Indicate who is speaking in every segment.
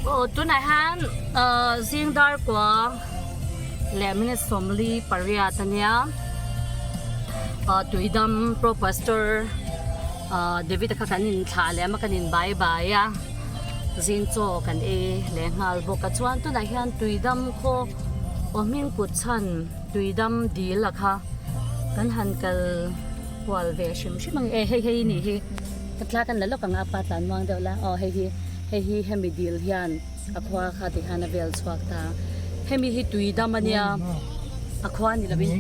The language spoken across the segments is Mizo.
Speaker 1: Aw tunah hian ahh zing dar kua leh minute 48 ania ahh tuidam pro pastor ahh David a kha kan inthlah leh a kan in bai bai a zing chaw kan ei leh nghal bawk a chuan tunah hian tuidam khaw aw hming kut chhan tuidam dil a kha kan han kal kual ve hrim hrim ang e hei hei nih hi ka thla kan la lawk ang a pa tlan muang deuh la aw hei hi hei hi hemi dil hian a khua kha ti khan a vel chhuak ta hemi hi tui dam ania a khua ni lovin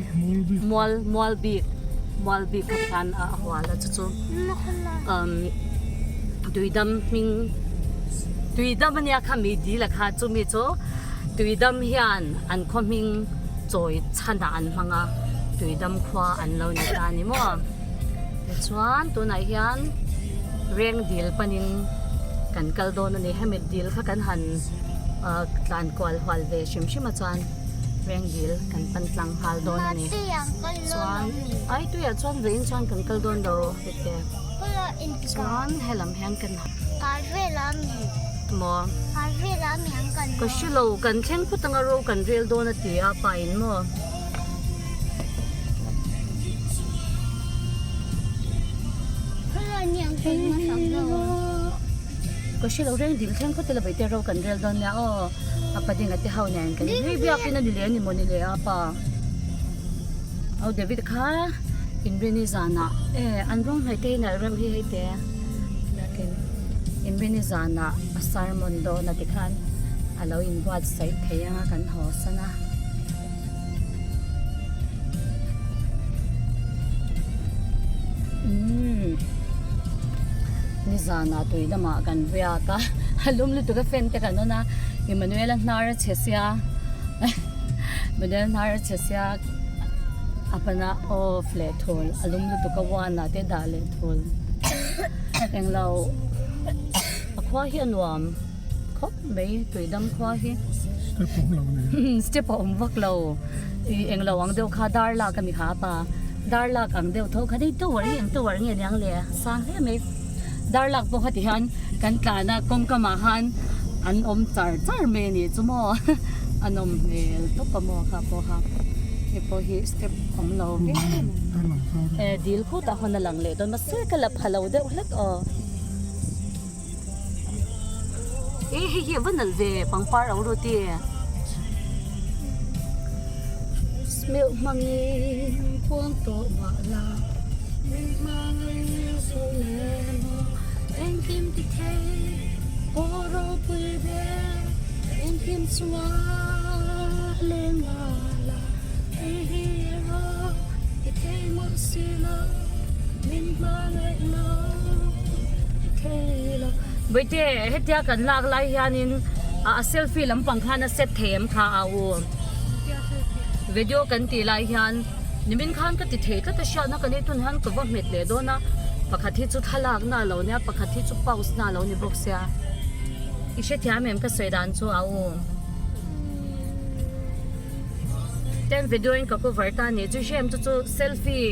Speaker 1: mual mual bik mual bik kha ti khan a hual a chu chu umm tui dam hming tui dam ania khami dil a kha chumi chu tui dam hian an khaw hming chawi chhanah an hmang a tuidam khua an lo ni ta a ni maw tichuan tunah hian reng dil panin kan kal dawn a ni hemi dil kha kan han ah tlan kual hual ve hrim hrim a chuan reng dil kan pan tlang nghal dawn a ni chuan ai tuiah chuan vawiin chuan kan kal dawn lo hete chuan helam hian kan Maw? Ka hre lo, kan thleng phawt anga ro kan rel dawn a ti a pa in maw? Ka hre lo reng dil thleng phawt ila vaihte ro kan rel dawn nia aw a pa dinga te ho nen kan in biak in a ni leh a ni maw ni leh a pa. Au David kha inrini zanah e an rawng hnaih te hi nalh reuh hi hei te biakin inrini zanah a sermon dawn a tikhan a lo inbuatsaih thei anga kan haw san a. Umm nizanah tui lamah kan riak a a lum lutuk a fan te kan on a Emmanuel-a hnar a chhe sia. Model hnar a chhe sia a pana off leh thul a lum lutuk a one ah te dah leh thul englo a khua hi a nuam khawp mai tuidam khua hi
Speaker 2: step a awm lo ni
Speaker 1: step a awm vak lo ih englo ang deuh kha dar lak a mi kha pa dar lak ang deuh tho kha hei tower hi eng tower nge niang le sang hle mai dar lak pawh kha ti hian kan tlan a kawng kamah khan an awm char char mai a nih chu maw a nawm hmel tawp a maw kha pawh kha hei pawh hi step awm lo viau mai e dil khutah hawn a lang leh dawn mahse ka la pha lo deuh hlek aw e hei hi a va nalh ve pangpar ang ru ti smeuh hmangin khuang tawh mah la min hmangaih zo leh maw engkim ti thei aw ropui ber engkim chunga leng mah la hei hi erawh ti thei mawlh si lo min hmangaih lo ti thei lo Bawihte hetia kan lak lai hianin a selfie lampang khan a set thei em kha a u. Video kan tih lai hian nimin khan ka ti thei tlat a hriatna ka nei tun hian ka va hmet leh dawn a pakhat hi chu thlalak na a lo nia pakhat hi chu pause na a lo ni bawk sia i hrethiam em ka sawi dan chu a u ten video in ka cover ta ni chu hriat em chu chu selfie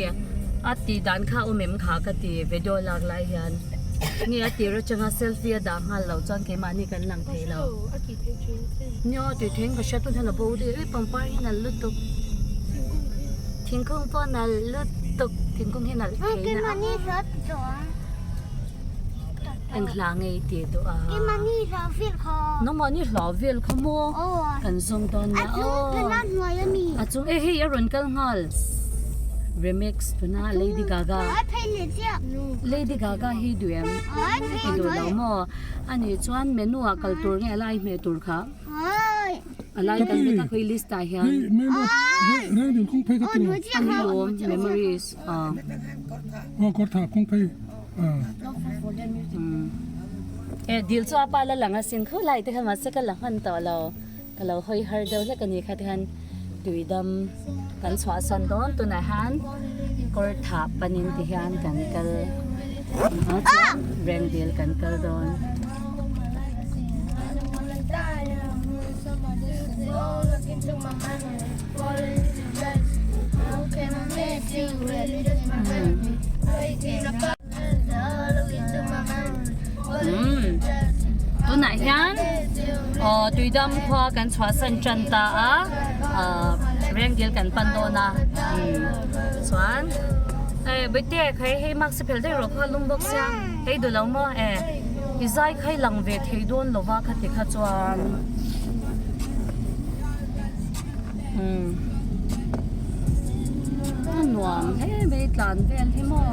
Speaker 1: a tih dan kha a awm em kha ka ti video lak lai hian. Nge a tir atanga selfie a dah nghal loh chuan keimahni kan lang thei lo. Nia tui theiin ka hria tun hian a bo daih e pangpar hi nalh lutuk. Thingkung pawh nalh lutuk thingkung hi nalh thei na. Eng hla nge i tih duh a? Nangmahni hla vel kha maw kan zawng dawn nia aw. A chung e hei a rawn kal nghal. Remix tuna Lady Gaga. Lady Gaga hi duh em? I duh lo maw? Ani chuan menu ah kal tur nge a lai hmeh tur kha? A lai kan vek a khawi list ah hian. Ani awm memories ah. E dil chu a pa la lang asin khaw lai te khan mahse ka la hman tawh lo. Ka lo hawi har deuh hlek a ni kha tikhan tuidam kan chhuahsan dawn tunah hian kawr thah panin ti hian kan kal a chuan rengdil kan kal dawn. Tunah hian. Tuidam khua kan chhuahsan tan ta a, Rengdil kan pan dawn a, chuan Bawihte khai hei mask hi phelh daih rawh kha lum bawk sia, hei duh lo maw e, i zai khai lang ve thei dawn lo va khati kha chuan. A nuam hle mai tlan vel hi maw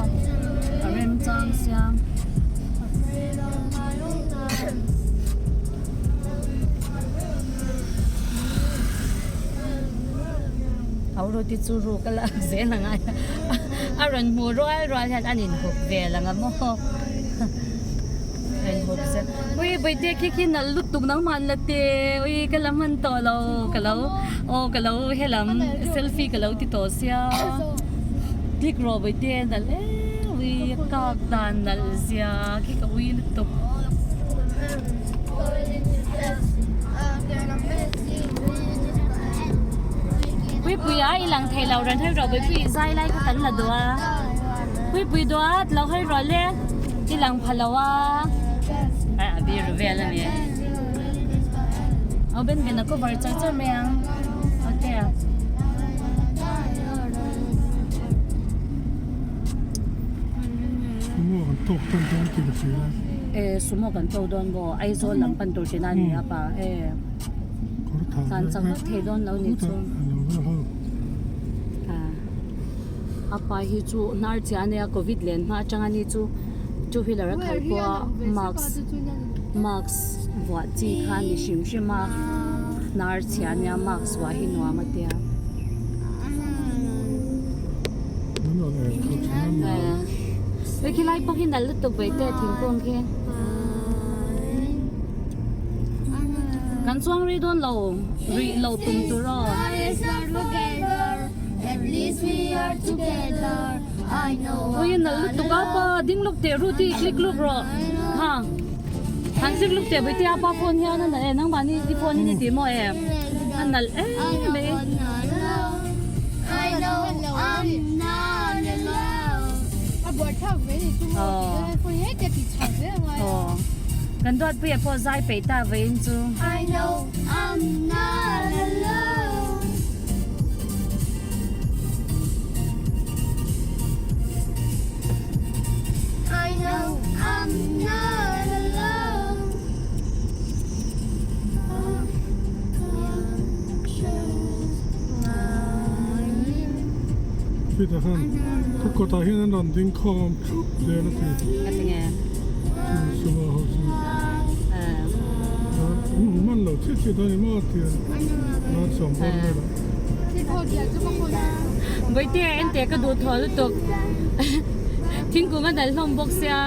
Speaker 1: a remchang sia. Auroti chu ruk a lak zel a ngai a a rawn hmuh rual rual hian an inhup vel ang a maw. Ui Bawihte khi khi nalh lutuk nangmah an la te ui ka la hman tawh lo ka lo aw ka lo helam selfie ka lo ti tawh sia click rawh Bawihte nalh em ui a kak dan nalh zia khi ka ui lutuk. Puipuia i lang thei lo ran hei rawh Bawihpui i zai lai kha kan la duh a Puipui duat lo hei rawh le. I lang pha lo a, a bir vel a ni. Aw ben ben a cover char char mai ang. Okay.
Speaker 2: Sumo kan tawk tan dawn tih ka hria.
Speaker 1: E sumo kan tawk dawn maw Aizawl lam pan tur tina ni a pa e. Tlan chak vak thei dawn lo ni chu. A pa hi chu hnar chiah a nia covid len hma atanga ni chu two wheeler a khalh pawh a mask mask vuah chi kha a ni hrim hrim a hnar chhia a nia mask vuah hi nuam a tia eh khilai pawh hi nalh lutuk ve te thingkung khi kan chuang rei dawn lo rih lo tum tur aw. Ui nalh lutuk a pa ding lawk teh ru tih click luk rawh ha han click luk teh Bawihte a pa phone hian a nalh e nangmahni i phone hi ni tih maw e a nalh em mai. Aw kan duatpuia pawh zai peih ta vawiin chu.
Speaker 2: Khitah khan ka kawtah hian an rawn ding khawm thup zel a ti.
Speaker 1: Ngatinge?
Speaker 2: Sumo ho chu. Man lo chiah chiah dawn ni maw tia nan sawm dawn vel a.
Speaker 1: Bawihte en teh ka duh thaw lutuk thingkung a dal hlawm bawk sia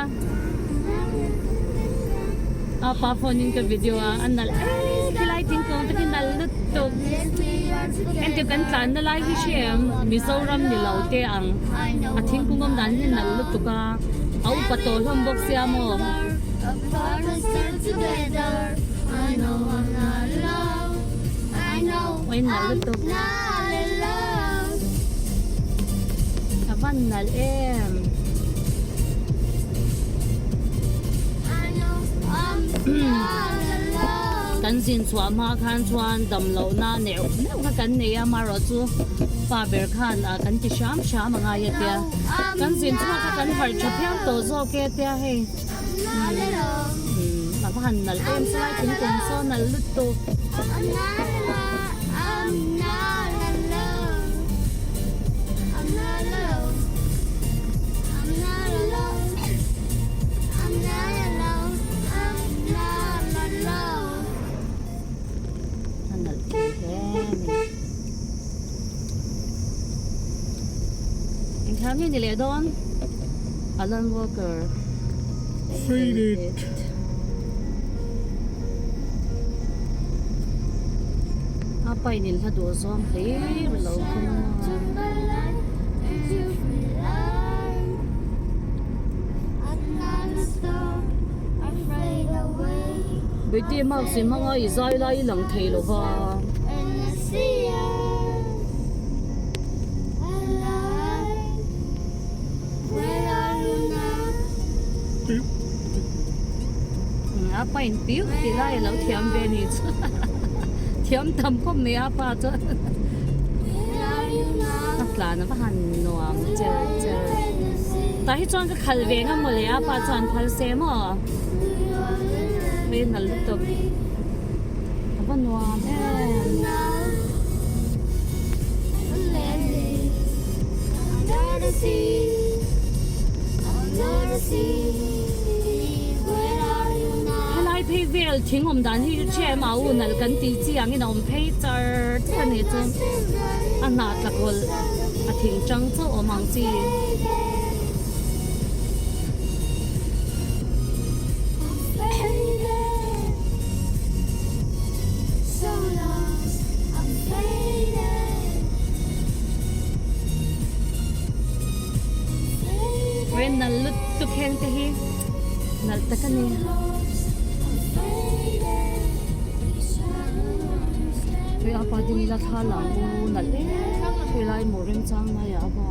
Speaker 1: a pa phone in ka video a a nalh em khilai thingkung te khi nalh lutuk entir kan tlan na lai hi hre em Mizoram ni lo te ang a thingkung awm dan hi nalh lutuk a a upa tawh hlawm bawk sia maw. Oi nalh lutuk. A van nalh em. Kan zin chhuah hma khan chuan dam lohna neuh neuh kha kan nei a marawh chu pa ber khan kan ti hram hram a ngai a tia kan zin chhuak kha kan harh tha phian tawh zawk e tia hei. A va han nalh em saw lai thingkung saw nalh lutuk. A nalh thei hle a ni. Engthla nge ni leh dawn? Alan Walker.
Speaker 2: Faded.
Speaker 1: A pain in hla duh zawng hlir lo thung a. Beti mask in hmanga i zai lai i lang thei lo va. apa in piuh tih lai a lo thiam ve ni chu thiam tam khawp mai a apa chuan a tlan a va han nuam cher cher tah hi chuan ka khal ve ngam mawle a pa chuan phal se maw hei a nalh lutuk a va nuam em. Helai phei vel thing awm dan hi ṭhiam a u nalh kan tih chi angin a awm phei char char a ni chu a hnah tla kawlh a thing ṭang chauh awm ang chi. Nalh lutuk heng te hi nalh tak a ni. Tui a pa ding ila thla lang u nalh em thui lai maw remchang lai ah a va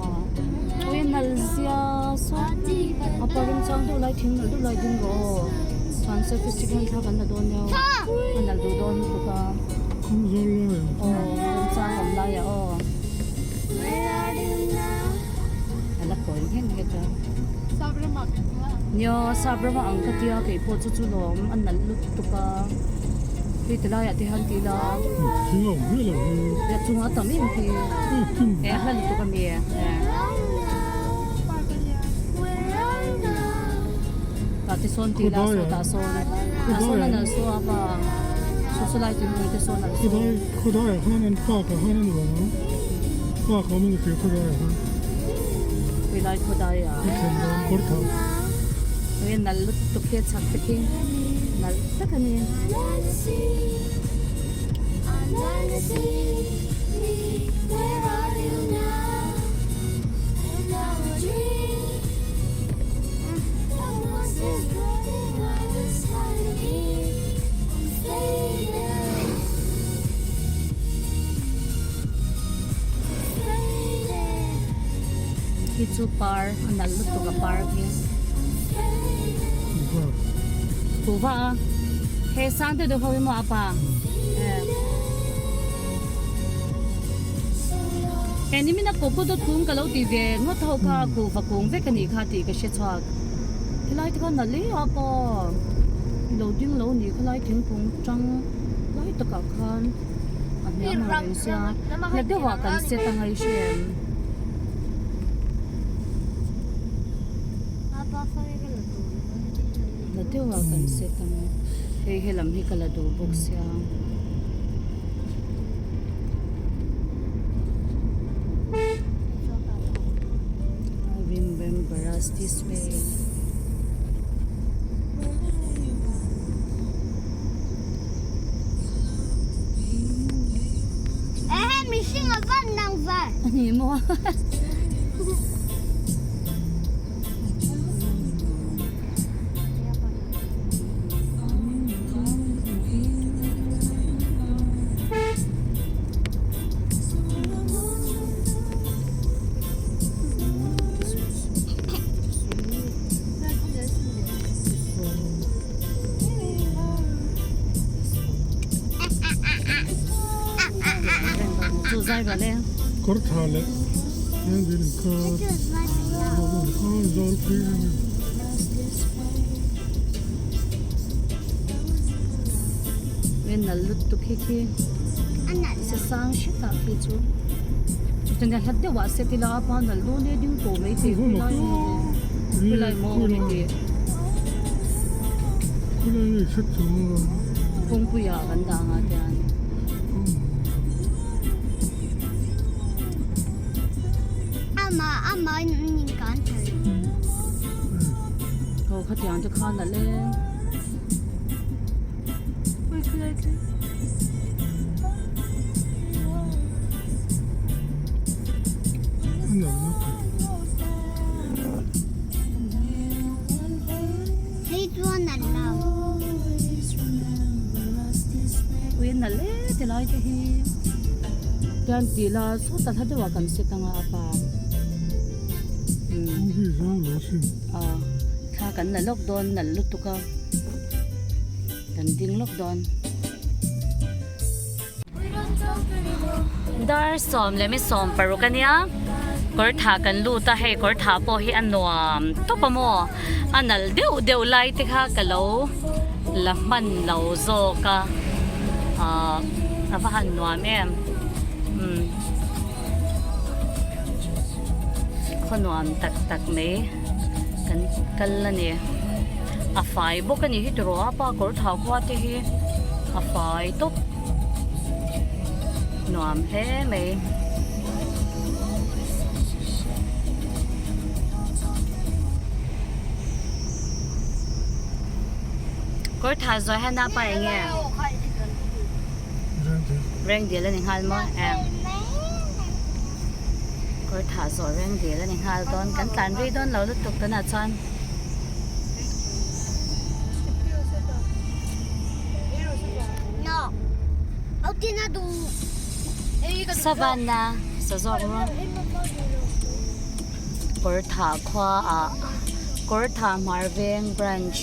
Speaker 1: tui a nalh zia saw a pa remchang deuh lai thing nalh deuh lai ding rawh aw chuan selfie stick hian thla kan la dawn nia a nalh duh dawn lutuk a aw remchang awm lai ah aw. A la kawi nghet nghet a. Nia sap rama ang ka tia kei pawh chu chu lawm a nalh lutuk a hei ti laiah te hian ti ila a chungah a tam em khi he a hla lutuk a mi e. Tah te sawn ti ila saw tah sawn tah sawn a nalh saw a va saw saw lai tui te sawn a nalh saw.
Speaker 2: Khawdaiah khan an park ah khan a nuam ang park a awm in ka hria khawdaiah khan.
Speaker 1: Khawilai khawdaiah.
Speaker 2: Ka thlen dawn kawr thau.
Speaker 1: Hei nalh lutuk hi a chak te khi nalh tak a ni. Khi chu par a nalh lutuk a par khi kuhva a he sang deuh deuh ho hi maw a pa he nimin a kawpawt a kung ka lo ti ve ngawt ho kha kuhva kung vek a nih kha tih ka hre chhuak helai te kha nalh em a pa lo ding lo nih khalai thingkung tang lai takah khan a hniam ang reng sia hla deuhah kan set anga i hre em. Hla deuhah kan set anga hei helam hi ka la duh bawk sia. I remember us this way. A ni maw?
Speaker 2: Kawr tha leh engdin kha zawl phei a ni.
Speaker 1: Nge nal lutuk khi khi se sang hretah khi chu chutiang hlat deuh ah set ila a nal dawn e ding tawh mai thei khawilai khawilai maw awm heti kawngpui ah kan dah ang ah hian. Aw khatiang te khan a leng. Ui a nalh e tilai te hi tian tih la sawta hla deuhah kan set anga a pa umm. Thla kan la lawk dawn nalh lutuk a. Kan ding lawk dawn. Dar 16 a nia, kawr tha kan lut a, hei kawr tha pawh hi a nuam tawp a maw, a nalh deuh deuh lai te kha ka lo la hman lo zawk a, ahh a va han nuam em umm khaw nuam tak tak mai kan kal a ni a fai bawk a ni hi tiraw a pa kawr thau khua te hi a fai tawp nuam hle mai. Kawr tha zawi hian a pa eng nge? Rengdil a ni nghal maw? Em. Kawr tha zawh rengdil a ni nghal dawn. Kan tlan rei dawn lo lutuk tunah chuan. Savannah sa zawk maw? Kawr tha khua ah Kawr tha hmar veng branch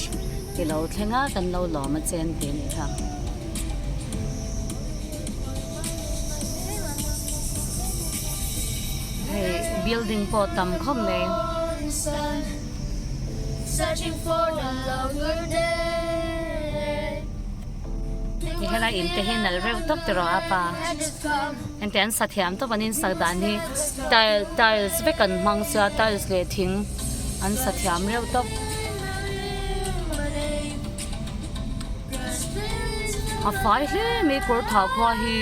Speaker 1: ti lo thleng a kan lo lawm a chen tih a nih kha. Hei building pawh tam khawp mai. Ti helai in te hi nalh reuh tawp tiraw a pa engti an sa thiam tawp an insak dan hi tile tiles vek an hmang sia tiles leh thing an sa thiam reuh tawp. A fai hle mai kawr thau khua hi.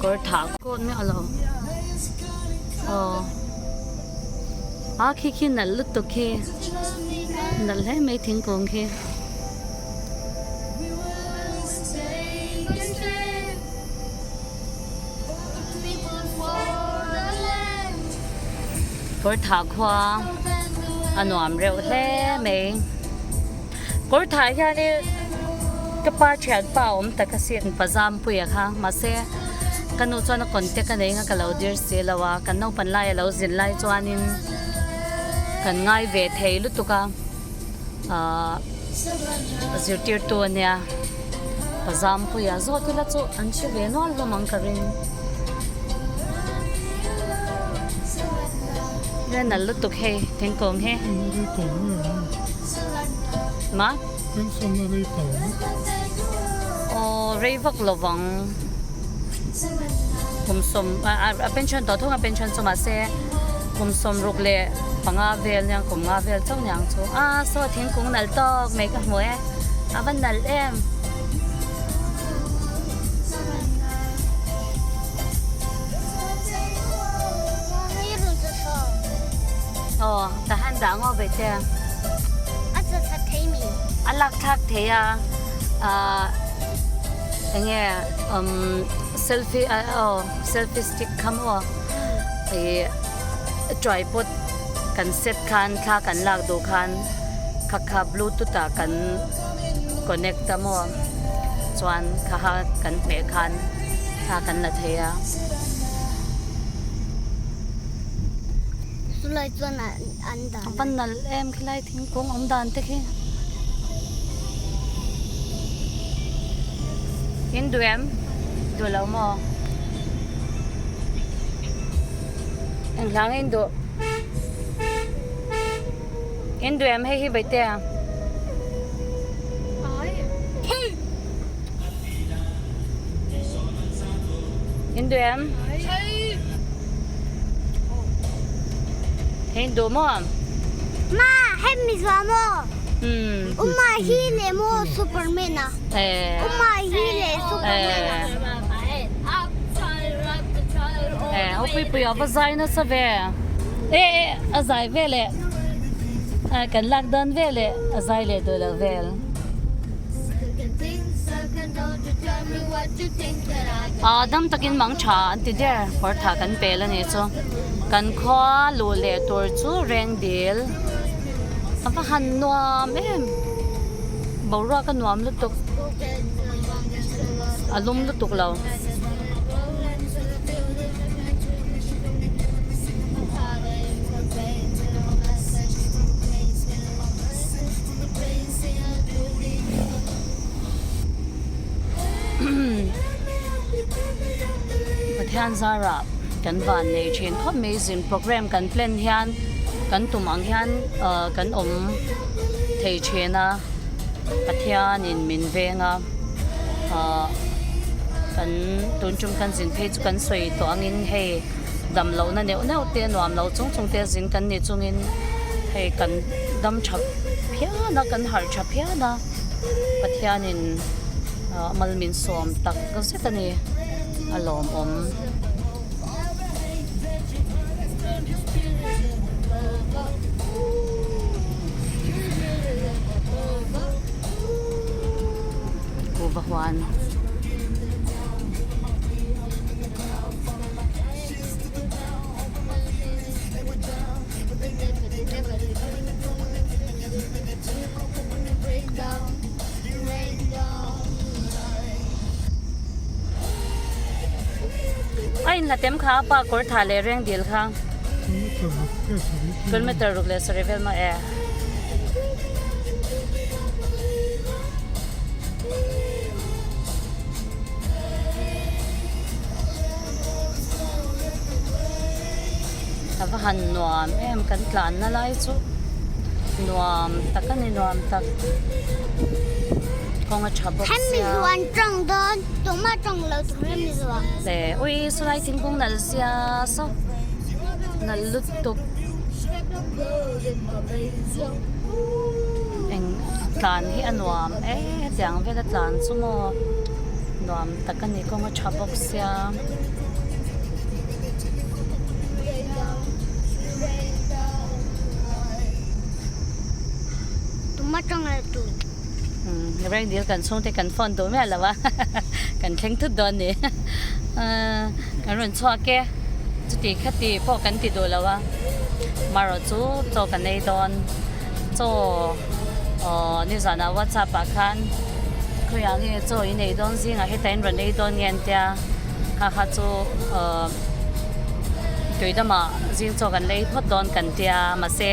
Speaker 1: Kawr thah kawt mai alo aw a khi khi nalh lutuk khi nalh hle mai thingkung khi. Kawr thah khua a nuam reuh hle mai kawr thah hianin ka pa thianpa a awm tak asin pa Zampuia kha mahse ka nu chuan a contact a nei anga ka lo dir si lo a kan naupan lai a lo zin lai chuanin kan ngai ve thei lutuk a ahh zirtirtu a nia pa Zampuia zawt ila chu an hre ve nual hlawm ang ka ring nia nalh lutuk hei thingkung hi ma aw rei vak lo vang kum sawm a pension tawh thung a pension chu mahse kum sawmruk leh panga vel nia kum nga vel chauh niang chu a saw thingkung nalh tawk mai ka hmu e a va nalh em. Aw ka han dah ngaw ve che a lak thlak thei a ah enge umm selfie aw selfie stick kha maw ih tripod kan set khan thla kan lak duh khan kha kha bluetooth ah kan connect a maw chuan kha kha kan hmeh khan thla kan la thei a.
Speaker 3: Chulai chuan an dan.
Speaker 1: A va nalh em khilai thingkung awm dan te khi. In duh em? Duh lo maw? Eng hlang in duh? In duh em hei hi Baitea? In duh em? Hei in duh maw?
Speaker 3: Ma, hei mi zua maw? Uma hi leh maw Superman a? Uma hi leh Superman a?
Speaker 1: Eh, ho pui pui a va zai nasa ve. E e, a zai ve leh. Kan lak dan ve leh a zai leh duh lo vel. Aa dam takin mang tha an ti der kawr tha kan pel a nih chu kan khua luh leh tur chu reng dil a va han nuam em boruak a nuam lutuk. A lum lutuk lo. Pathian zarah kan van nei thin khawp mai zin program kan plan hian kan tum ang hian ah kan awm thei thin a Pathianin min veng a ah kan tun tum kan zin phei chu kan sawi tawh angin hei dam lohna neuh neuh te nuam lo chung chung te zin kan ni chungin hei kan dam tha phian a kan harh tha phian a Pathianin ah mal min sawm tak zet a ni a lawmawm. Kuhva huan. A inhla tem kha a pa kawr tha leh reng dil kha kilometer ruk leh sarih vel maw e. A va han nuam em kan tlanna lai chu nuam tak a ni nuam tak kawng a tha bawk sia.
Speaker 3: Hemi zuan tawng dawn tuma tawng lo tur hemi zuan.
Speaker 1: Le ui saw lai thingkung nalh sia saw nalh lutuk eng tlan hi a nuam e hetiang vela tlan chu maw nuam tak a ni kawng a tha bawk sia. Reng dil kan chhungte kan phone duh miah lo a kan thleng thut dawn ni kan rawn chhuak e chuti khati pawh kan ti duh lo a marawh chu chaw kan ei dawn chaw aw nizanah whatsapp ah khan khawiah nge chaw in ei dawn zingah heta in rawn ei dawn nge an tia kha kha chu aw tuidamah zing chaw kan lei phawt dawn kan tia mahse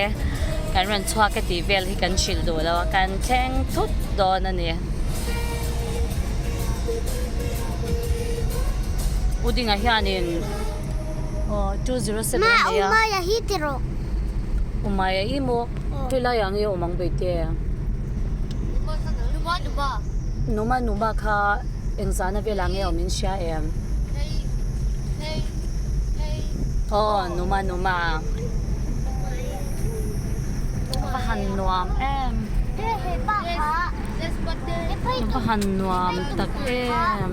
Speaker 1: kan rawn chhuak e tih vel hi kan hrilh duh lo a kan thleng thut dawn a ni. U Dinga hianin aw 207 a nei a.
Speaker 3: Ma Umaya hi ti rawh.
Speaker 1: Umaya i maw? Tui lai ang i awm ang Bawihte.
Speaker 3: Numa numa.
Speaker 1: Numa numa kha engzahna velah nge awm in hria em? Aw numa numa. Va han nuam em. Va han nuam tak em.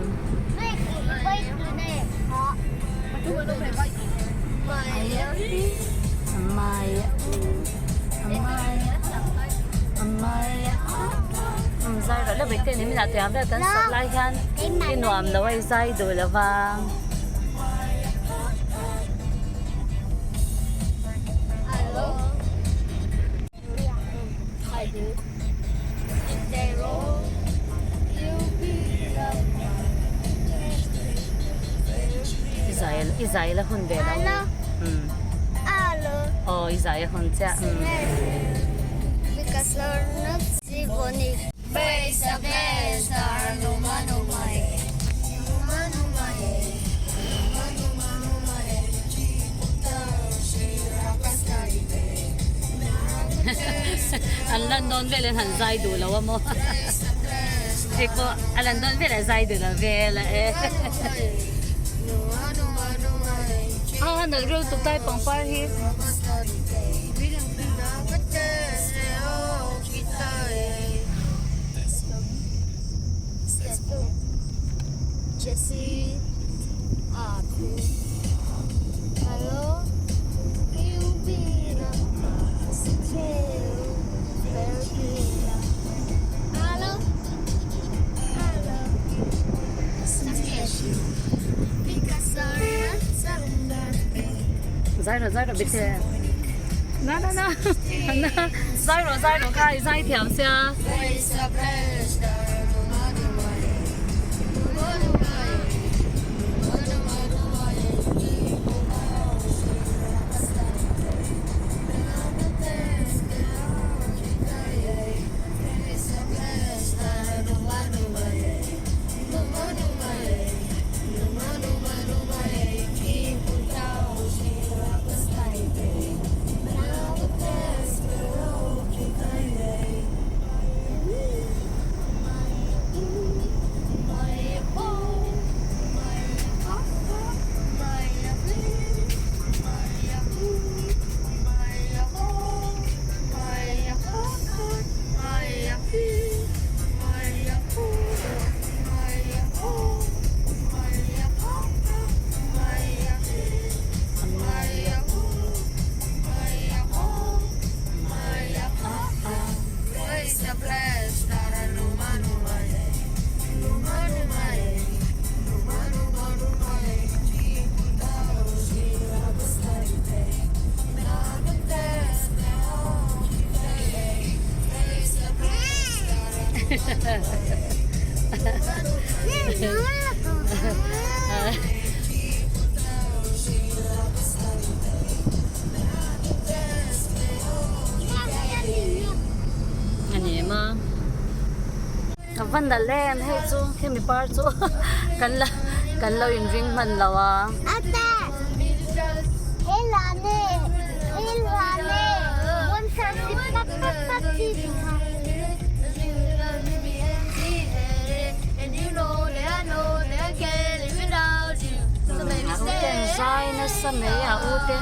Speaker 1: Zai rawh le Bawihte ni minah tiang vel kan sak lai hian i nuam lo a i zai duh lo va. I zai la hun ve lo ni. Aw i zai a hun chiah. An lan dawn vel in han zai duh lo a maw hei pawh a lan dawn vel a zai duh lo vel a e a nalh reuh tuk tai pangpar hi. Zai rawh zai rawh bete na na na na zai rawh zai rawh kha i zai thiam sia. A ni em a a va nalh em hei chu hemi par chu kan la kan lo inring hman lo a. A u te an zai nasa mai a u te.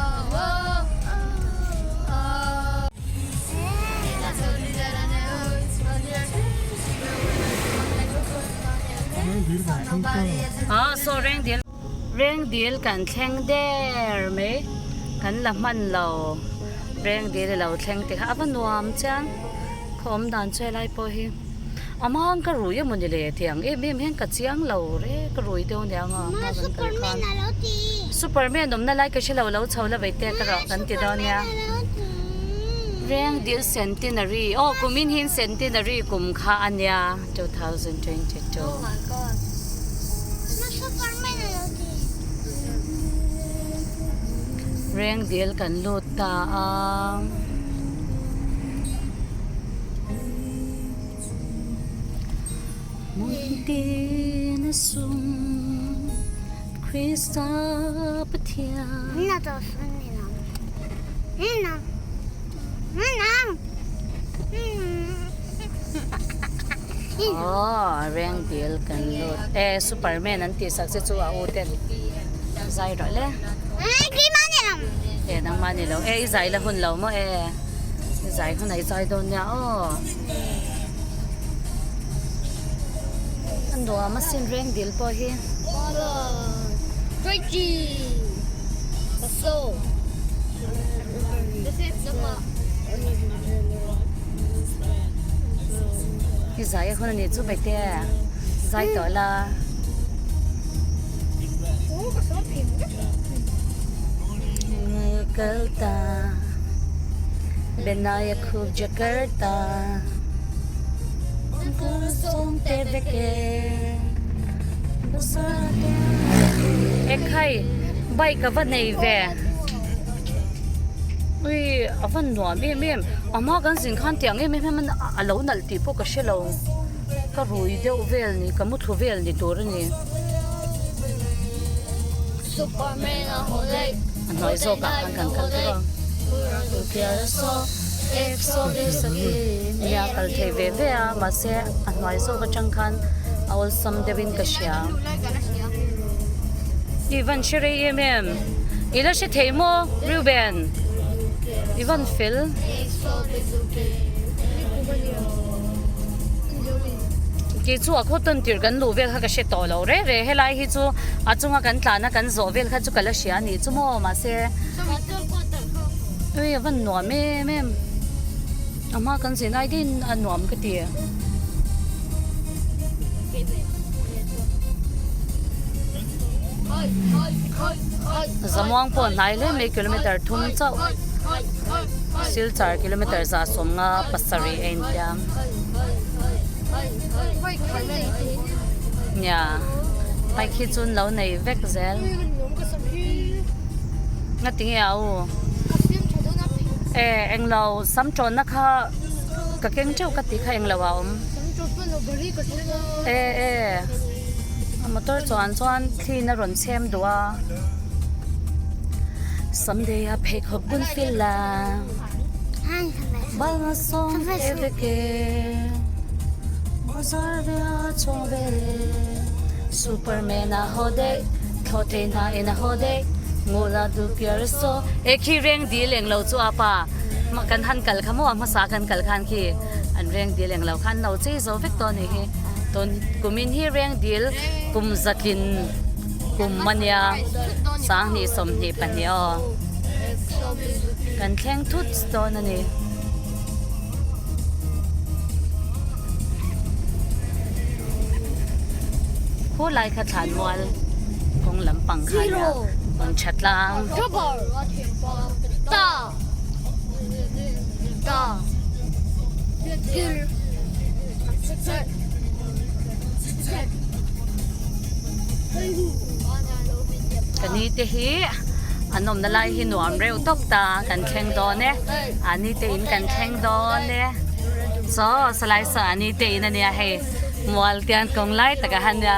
Speaker 1: Ah saw rengdil rengdil kan thleng der mai kan la hman lo rengdil ilo thleng te kha a va nuam chiang khaw awm dan chu helai pawh hi a mang ka rui emaw ni le tiang em em hian ka chiang lo rek ka rui deuh aniang a hma kan kal khan superman awmna lai ka hrelo lo chho la vei te ka rawh kan ti dawn nia rengdil centenary aw kumin hi centenary kum kha ania. 2022. Rengdil kan lut ta a. Hmuntin a sum Krista Pathian. Aww reng dil kan lut e superman an tih sak che chu a u ten zai rawh le e nangmah ni lo e i zai la hun lo maw e i zai hun ah i zai dawn nia aw a nuam asin reng dil pawh hi. I zai a hun a nih chu Baite, zai tawh la. Kalta Benaya khup Jakarta Ekhai bike a va nei ve. Ui a van nuam em em a hma kan zin khan tiang em em hian a lo nalh tih pawh ka hre lo ka rui deuh vel ni ka muthlu vel ni tur a ni a hnuai zawk ah khan kan kal tawh a nia kal thei ve ve a mahse a hnuai zawk atang khan a awlsam deuh in ka hria. I van hre rei em em? I la hre thei maw Reuben? I van fel. Kei chu a khaw tawn tirh kan luh vel kha ka hre tawh lo re re. Helai hi chu a chunga kan tlana kan zawh vel kha chu ka la hria a nih chu maw mahse ui a van nuam em em. A hma kan zin ai deuhin a nuam ka ti. Zamuang pawh hnai hle mai kilometer thum chauh Silchar kilometer 157 a intiam nia bike hi chu an lo nei vek zel ngatinge a u e englo sam tawnna kha ka keng teuh ka tih kha englo a awm. E e a motor chuan chuan thliin a rawn chhem duh a someday a pheikhawk bun fil la banga sawm ve vek e bazar ve a chhuang ve superman a haw daih thlawh thei hna in a haw daih ngula duh piar saw e khi reng dil englo chu a pa kan han kal kha maw a hmasa kan kal khan khi. An reng dil englo kha an lo chei zo vek tawh a nih hi. Tun kumin hi reng dil kum zatlin kum a nia 20 22 aw. Kan thleng thut dawn a ni. Khu lai kha thlanmual kawng lampang kha a nia rawn tha tlang. Ka ni te hi an awmna lai hi nuam reuh tawp ta kan thleng dawn e a ni te in kan thleng dawn e saw salai saw a ni te in a nia hei mual te an kawng lai takah hian nia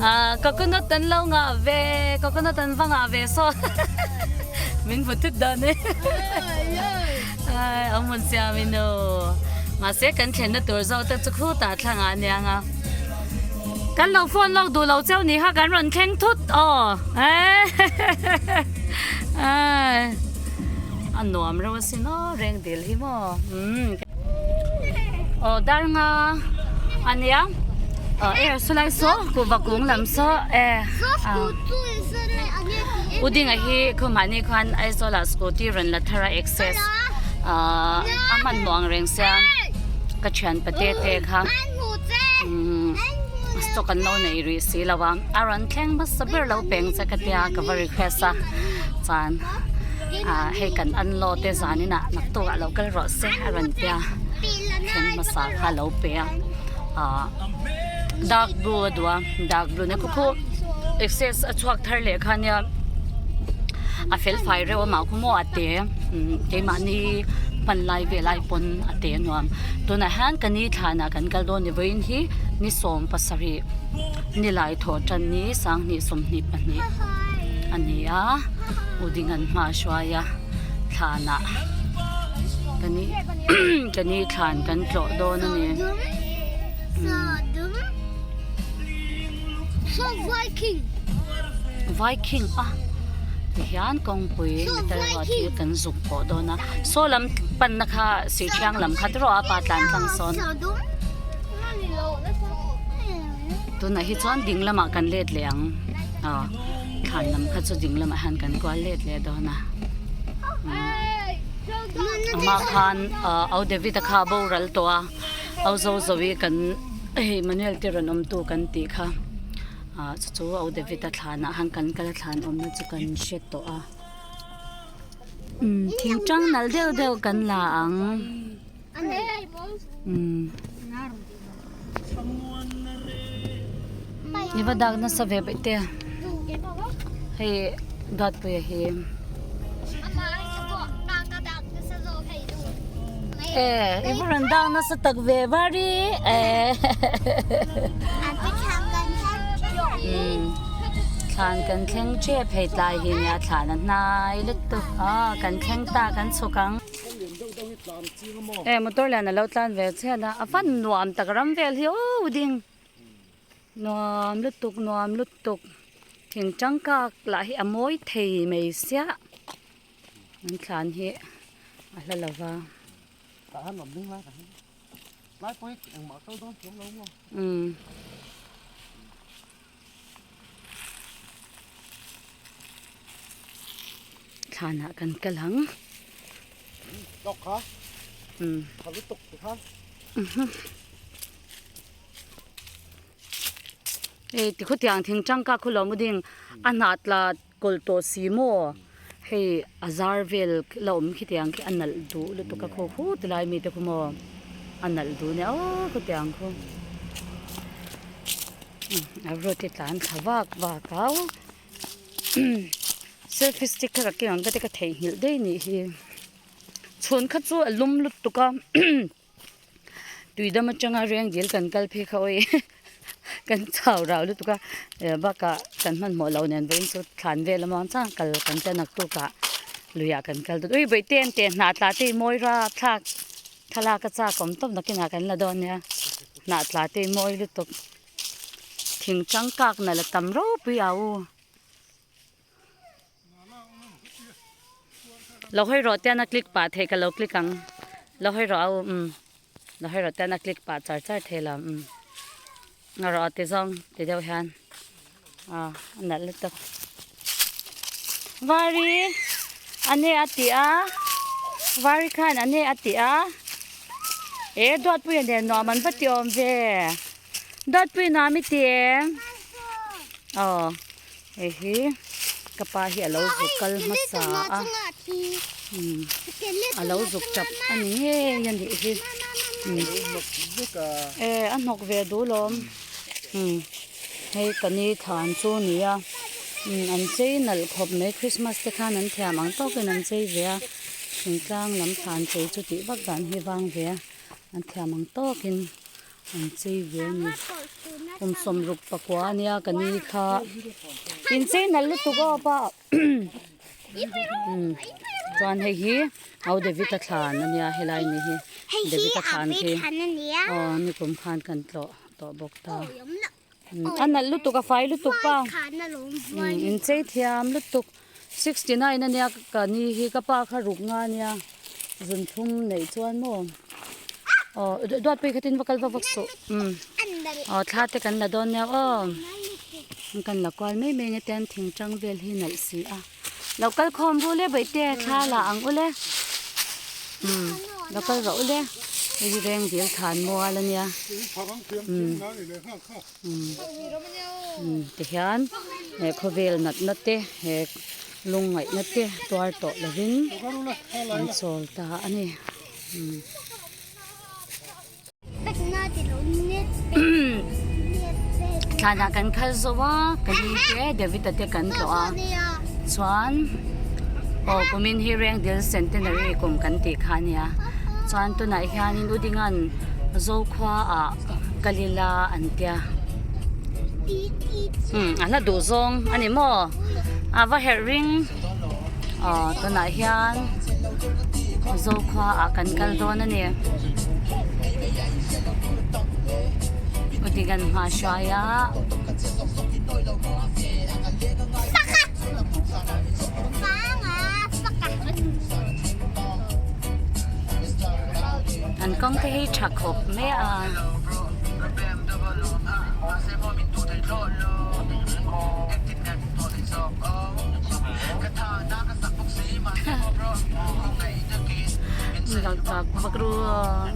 Speaker 1: ah coconut an lo ngah ve coconut an va ngah ve saw min hmu thut dawn e a hmun siam in aw mahse kan thlenna tur zawk te chu khutah thlangah a nia ang a. Kan lo phone lawk duh lo cheu ni kha kan rawn thleng thut aw a nuam reuh asin aw reng dil hi maw umm aw dar nga a nia e saw lai saw kuhva kung lam saw e u dinga hi khawmahni khan Aizawl ah scooty rawn la thar a access ahh a hmanhmawh ang reng sia ka thian pate te kha. Umm stock an lo nei rih si lo a a rawn thleng hmasa ber lo peng che ka tia ka va request a chuan ah hei kan unload te zanin ah naktuk ah lo kal rawh se a rawn tia thleng hmasa kha a lo pe a ah dark blue a duh a dark blue nia khu khu access a chhuak thar leh kha nia a fel fai reuh a mah khu maw a te umm keimahni hman lai vel ai pawn a te nuam. Tunah hian ka ni thlanah kan kal dawn ni vawiin hi ni 17 nilai thawh tan ni sanghnih 22 a ni a u ding an hma hruai a thlanah ka ni ka ni thlan kan tlawh dawn a ni. Viking a tihian kawngpui metal rod hi kan zuk pawh dawn a saw lam panna kha sih thiang lam kha tiraw a pa tlan tlang sawn tunah hi chuan ding lamah kan let leh ang aw thlan lam kha chu ding lamah hian kan kual let leh dawn a amah khan ah au David a kha a boral tawh a. Au zo zo hi kan hei Manuel te rawn awm tu kan tih kha ah chu chu au David a thlan ah khan kan kal a thlan awmna chu kan hre tawh a umm thing tang nalh deuh deuh kan la ang umm i va dak nasa ve paih te hei Duatpuia hi. E i va rawn dang nasa tak ve vari e thlan kan thleng tep hei tlai hi nia thlan a hnai lutuk a kan thleng ta kan chhuk ang e motor lian a lo tlan ve chian a a van nuam tak ram vel hi aw ding. Nuam lutuk nuam lutuk thing tangkak lah hi a mawi thei mai siah an thlan hi a hla lo va. Umm. Thlanah kan kal ang. Umm. Hei ti khawtiang thing tangka khu lo maw ding a hnah tla kawlh tawh si maw hei a zar vel la awm khitiang khi a nalh duh lutuk a khaw khu ti lai mi te khu maw a nalh duh nia aw khawtiang khu a road hi tlan thla vak vak au selfie stick kha ka keng ang ka ti ka theihnghilh daih nih hi chhun kha chu a lum lutuk a. Tuidam atanga reng dil kan kal phei kha awi kan chau rau lutuk a bakah kan hmanhmawh loh nen vawiin chu thlan vel amaw ang chang kal kan ta naktuk ah luiah kan kal dawt ui bawihte an teh hnah tla te i mawi rap thlak thlalak a chak awm tawp nakinah kan la dawn nia hnah tla te i mawi lutuk thing tangkak na la tam ropui au. Lo hawi rawh te an a click pah thei ka lo click ang lo hawi rawh au umm lo hawi rawh te an a click pah char char thei lo umm a rawh ti zawng ti deuh hian ah a nalh lutuk vari a ne a ti a vari khan a ne a ti a e duatpuia nen nuam an va ti awm ve duatpui nuam i ti em. Aw hei hi ka pa hi alo zuk kal hmasa a umm alo zuk tap a ni ngei a nih hi umm e a hnawk ve duh lawm umm hei ka ni thlan chu a ni a umm an chei nalh khawp mai christmas te khan an thiam ang tawkin an chei ve a thingtlang lam thlan chei chu tih vak dan hi vang ve a an thiam ang tawkin. An chei ve a ni. Kum sawmruk pakua a nia ka ni kha. In chei nalh lutuk aw pa. Umm chuan hei hi Au David-a thlan a nia helai ni hi. David-a thlan khi aw nikum khan kan tlawh tawh bawk ta. A nalh lutuk a fai lutuk pa. Umm in chei thiam lutuk. 69 a nia ka ni hi ka pa kha ruk nga nia zun thlum neih chuan maw aw duatpui khatin va kal vak vak suh umm aw thla te kan la dawn nia aw kan la kual mai mai nia tian thing tang vel hi nalh si a lo kal khawm ru le bawihte thla la ang ule umm lo kal rawh ule hei hi reng dil than mual a nia umm. Umm tihian he khawvel natna te he lungngaihna te tuar tawh lovin an chawl ta a ni umm. Thlanah kan khal zo a ka ni te David-a te kan tlawh a chuan aw kumin hi Rengdil Centenary kum kan tih kha a nia chuan tunah hianin U Dinga'n Zokhua ah. Kalila an tia umm a hla duh zawng a ni maw a va herh ring aw tunah hian Zokhua ah kan kal dawn a ni kawt kan hma hruai a. An kawng te hi tha khawp mai a. Lang tak vak ru aw.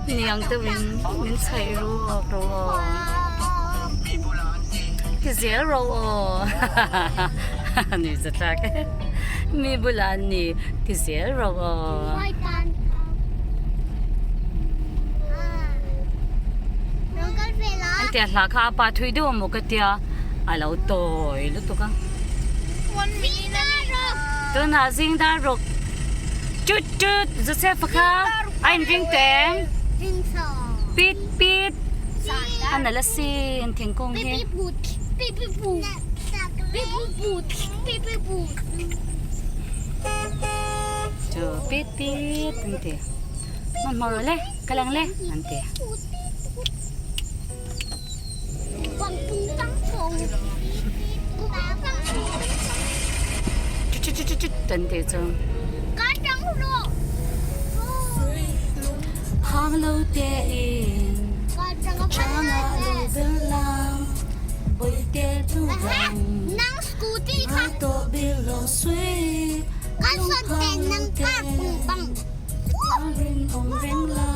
Speaker 1: Niang deuhin min chhaih ru aw ru aw. Ti zel ro aw. Ni zathlak e. Mi bulah an ni ti zel ro aw. An tia hla kha a pa thui deuh a maw ka tia a lo tawi lutuk a. Tunah zing dar ruk chut chut Joseph a kha a inring teh em? Pit pit a nalh asin thingkung hi. Chu pit pit an ti hmanhmawh rawh le ka lang le an ti. Chut chut chut chut an ti chu. Hang lo te in changa lo ber lang bawihte chu vang ngai tawh bil lo sui lung phang lo te ang rinawm reng la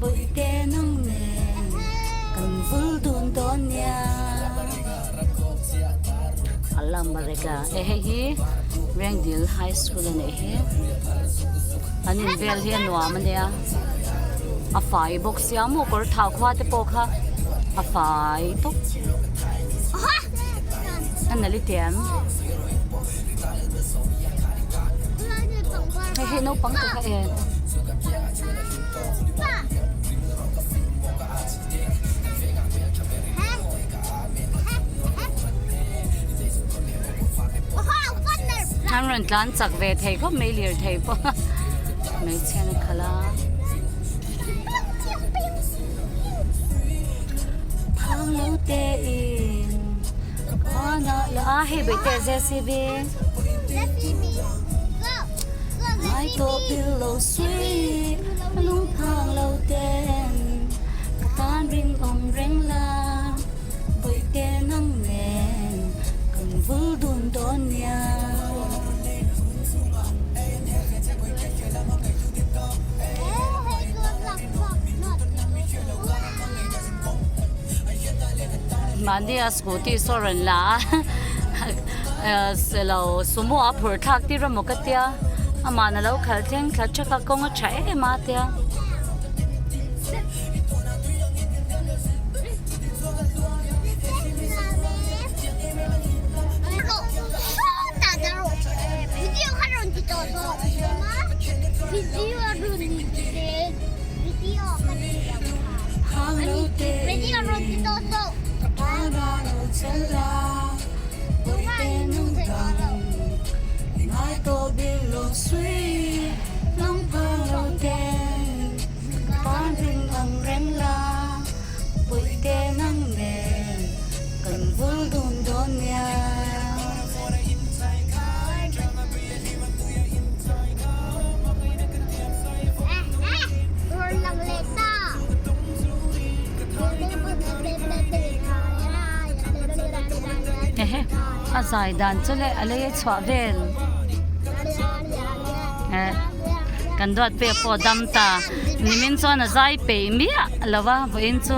Speaker 1: bawihte nang nen kan vul dun dawn nia. Alambareka e hei hi Rengdil High School a nih hi an in vel hi a nuam a nia a fai bawk sia maw kawr thau khua te pawh kha a fai tawp a nalh i tiam hei hei naupang te kha e. An rawn tlan chak ve thei khawp mai lirthei pawh hmeichhia na khalh a. A hei bawihte JCB ngai tawh pil lo sui lungphang lo ten ka tan rinawm reng la bawihte nang nen kan vul dun dawn nia. Keimahni a scooty saw rawn la a, selo sumo a phur thlak tir emaw ka tia, amah a lo khalh thleng thla thak a kawng a tha em a tia. Ehe a zai dan chu leh a lei a chhuah vel eh kan duat pek pawh dam ta nimin chuan a zai peih miah lo va vawiin chu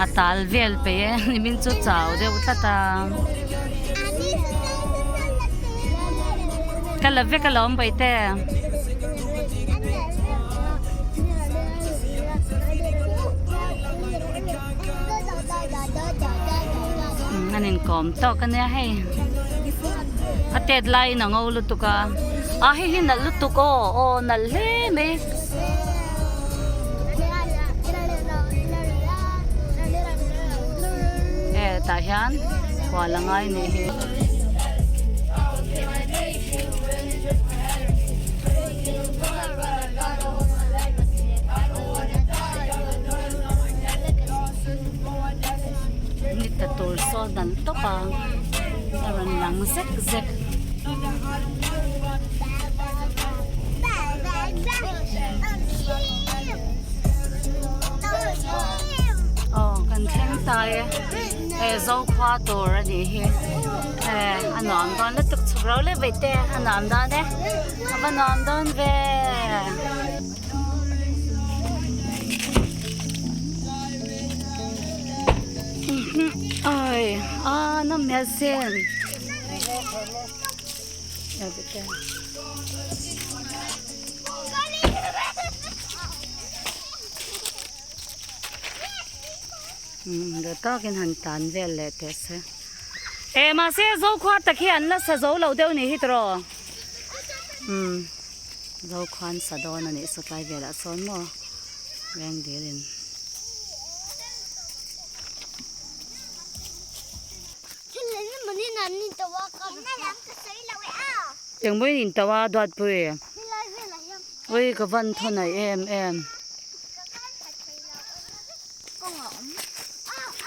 Speaker 1: a tal vel peih e nimin chu chau deuh tlat a. Ka la vek alawm Baihte. An inkawm tawk ania hei. A tet laiin a ngo lutuk a. A hei hi nalh lutuk aw aw nalh hle mai. E tah hian hual a ngai nih hi. Ni ta tur saw dan tawp a a rawn lang zek zek. Aw kan thleng ta e he zokhua tur a nih hi he a nuam dawn lutuk chhuk ro leh vei te a nuam dawn e a va nuam dawn ve. Ai a nawm hmel sin. Duh takin han tan vel leh teh se. Eh mahse Zokhua tak hi an la sa zo lo deuh nih hi tiraw? Umm Zokhua an sa dawn a nih saw tlai velah sawn maw Rengdil in. Engmawin in to a Duatpui? Ui ka van thaw naih em em.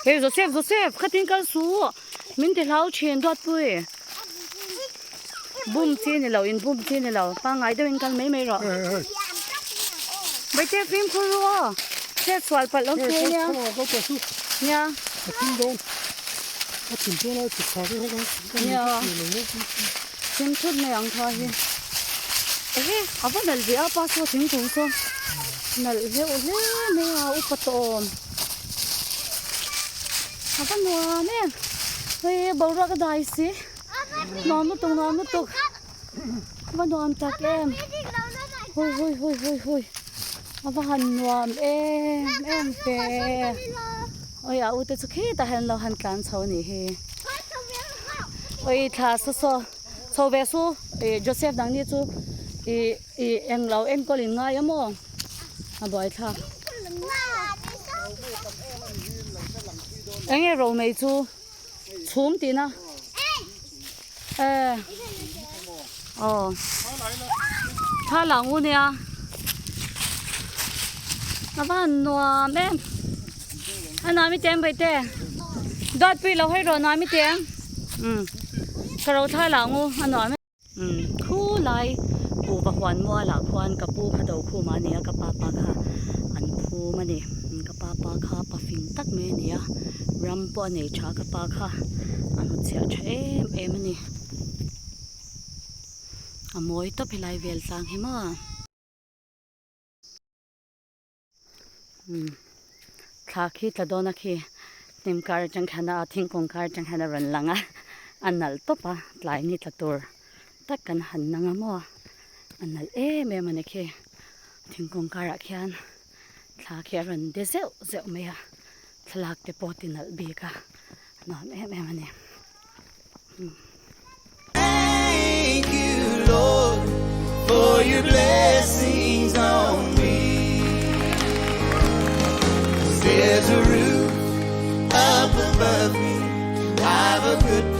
Speaker 1: Hei Joseph Joseph khatin kal su min ti hlau thin Duatpui. Bum chi ni lo in bum chi ni lo pangngai deuhin kal mai mai rawh. Baite fimkhur ru aw hriat sual palh awm thei ania. Nia. Nia. Thim thut mai ang kha hi. Ehe a va nalh ve a pa saw thingkung saw nalh hleuh hle mai a upa tawh awm. A va nuam em hei boruak a dai si nuam lutuk nuam lutuk a va nuam tak em hui hui hui hui hui a va han nuam em em ve oi a ute chu khitah hian lo han tlan chho a nih hi oi thla saw saw chho ve su ih Joseph dang ni chu ih ih englo enkawl in ngai a maw a buaithlak. Enge ro mai chu chhum tihna e aw thla lang u nia a van nuam em a nuam i teng bai te dawt pui lo hei rawh nuam i teng um ka ro thla lang u a nuam em. Umm khu lai kuhva huan mualah khuan ka pu kha do khum a ni a ka pa pa kha an phum a ni ka pa pa kha pa fing tak mai a ni a ram pawh a nei tha ka pa kha a hnutchhiah tha em em a ni a mawi tawp helai vel tlang hi maw. Umm thla khi tla dawn a khi Hnim kar atang khan a thingkung kar atang hian a rawn lang a, a nalh tawp a tlai ni tla tur tak kan han nang a maw a nalh em em a ni khi thingkung karah khian thla khi a rawn de zeuh zeuh mai a thlalak te pawh ti nalh bik a nuam em em a ni.
Speaker 4: Thank you, Lord, for your blessings on me. There's a roof up above me. I've a good